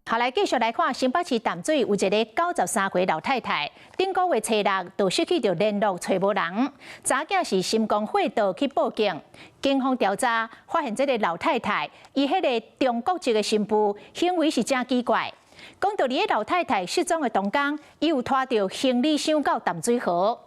好，來繼續來看新北市淡水有一个93歲老太太，頂個月初六就失去著聯絡，揣無人。查囝是心肝火到去報警，警方調查發現這个老太太，伊彼个中國籍的新婦行為是誠奇怪。講到佇个老太太失蹤的當天，伊有拖著行李箱到淡水河。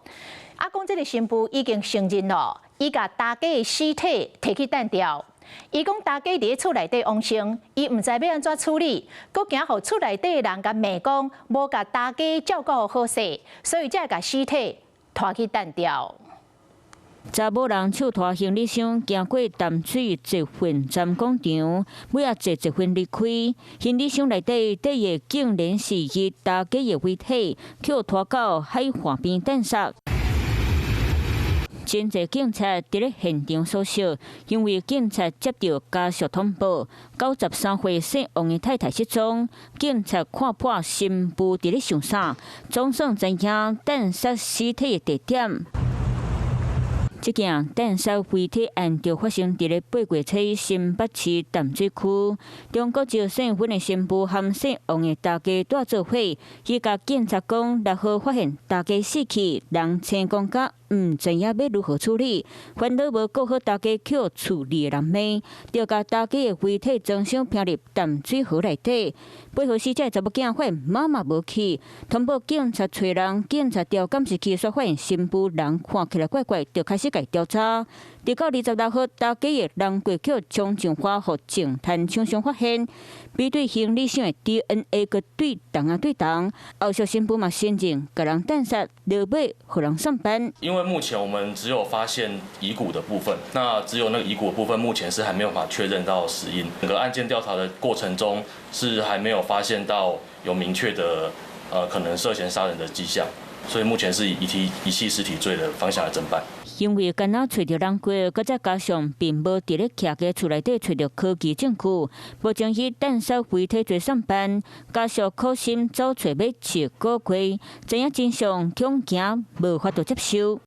啊，講這个新婦已經承認囉，伊共大家的屍體提去擲掉。伊講大家佇咧厝內底往生，伊毋知欲按怎處理，閣驚予厝內底的人共罵講無共大家照顧好勢，所以才會共屍體拖去擲掉。查某人手拖行李箱行過淡水捷運站廣場，尾仔坐捷運離開。行李箱內底綴的竟然是伊大家的遺體，予拖到海岸邊擲殺。真濟警察佇咧現場搜索，因為警察接到家屬通報，93歲姓王的太太失蹤。警察看破新婦佇咧想啥，總算知影擲殺屍體的地點。這件擲殺遺體案就發生佇咧8月初新北市淡水區。中國籍姓溫的新婦和姓王的大家蹛做伙，伊共警察講，6號發現大家死去，人青光甲毋知影欲如何處理，煩惱無顧好大家予厝裡的人罵，就共大家的遺體裝箱拋入淡水河內底。8號死者查某囝發現媽媽無去，通報警察揣人，警察調監視器，煞發現新婦人看起來怪怪，就開始共調查。直到26號，大家的人過予衝上花予淨灘廠商發現，比對行李箱的 DNA 閣對仝仔對仝，後續新婦嘛承認共人擲殺，落尾予人送辦。因為目前我們只有發現遺骨的部分，那只有那個遺骨的部分，目前是還沒有辦法確認到死因。整個案件調查的過程中，是還沒有發現到有明確的可能涉嫌殺人的跡象，所以目前是以遺棄屍體罪的方向來偵辦。因為敢若揣著人過，閣再加上並無佇咧徛家厝內底揣著科技證據，目前以擲殺遺體罪送辦，家屬苦心走揣欲7個月，知影真相恐驚無法度接受。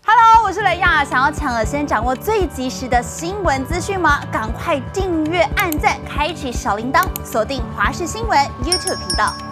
Hello，我是雷亞，想要搶先掌握最及時的新聞資訊嗎？趕快訂閱、按讚、開啟小鈴鐺，鎖定華視新聞 YouTube 頻道。